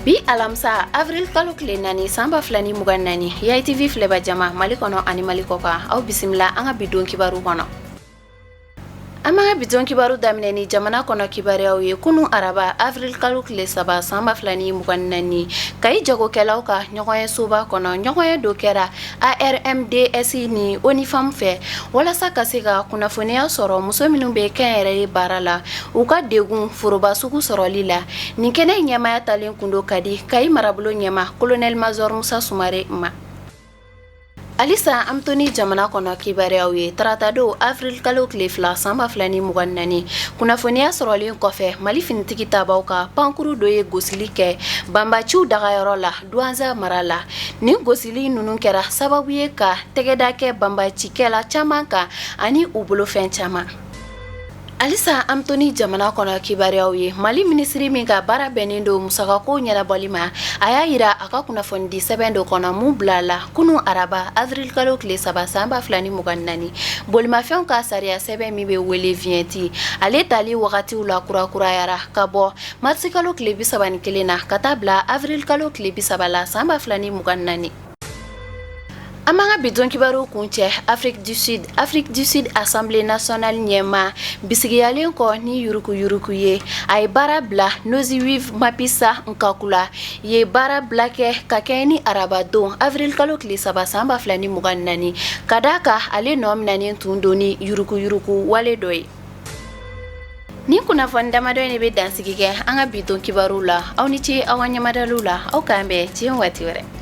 Bi alamisa, avril kalo tile 4, san 2024, Yayi TV filɛba jama, Mali kɔnɔ ani Mali kɔ kan, aw bisimila an ka bi don kibaru kɔnɔ. An b'an ka bi don kibaru daminɛ ni jamana kɔnɔ kibaruyaw ye. Kunun araba, avril kalo tile 3, san 2024, Kayi jagokɛlaw ka ɲɔgɔnye soba kɔnɔ, ɲɔgɔnye dɔ kɛra ARMDS ni ONU Femmes fɛ walasa ka se ka kunnafoniya sɔrɔ muso minnu bɛ kɛnyɛrɛye baara la, u ka degun foroba sugu sɔrɔli la. Nin kɛnɛ ɲɛmaaya talen kun don ka di Kayi marabolo ɲɛmaa, colonel major Musa Sumare ma. Halisa an bɛ to ni jamana kɔnɔ kibaruyaw ye. Taratadon, avril kalo tile 2, san 2024, kunnafoniya sɔrɔlen kɔfɛ Mali finitigi tabaw ka pankuru dɔ ye gosili kɛ banbaciw dagayɔrɔ la Duwanza mara la. Nin gosili ninnu kɛra sababu ye ka tɛgɛda kɛ banbacikɛla caman kan ani u bolofɛn caman. Halisa an bɛ to ni jamana kɔnɔ kibaruyaw ye. Mali minisiri min ka baara bɛnnen don musakako ɲɛnabɔli ma, a y'a yira a ka kunnafonidi sɛbɛn dɔ kɔnɔ mun bilala kunun araba, avril kalo tile 3, san 2024, bolimafɛnw ka sariya sɛbɛn min bɛ wele vignette, ale tali wagatiw la kurakurayara ka bɔ marisi kalo tile 31 na ka taa bila avril kalo tile 30 la, san 2024. An b'an ka bi don kibaru kuncɛ Afrique du Sud. Afrique du Sud Assemblée nationale ɲɛmaa bisigiyalen kɔ ni yuruguyurugu ye, a ye baara bila. Nosiviwe Mapisa Nqakula ye baara bila kɛ ka kɛɲɛ ni araba don, avril kalo tile 3, san 2024, ka d'a kan ale nɔ minɛnen tun don ni yuruguyurugu wale dɔ ye. Nin kunnafoni damadɔ in de bɛ dansigi kɛ an ka bi don kibaru la. Aw ni ce aw ka ɲɛmadaliw la. Aw k'an bɛn diɲɛ waati wɛrɛ.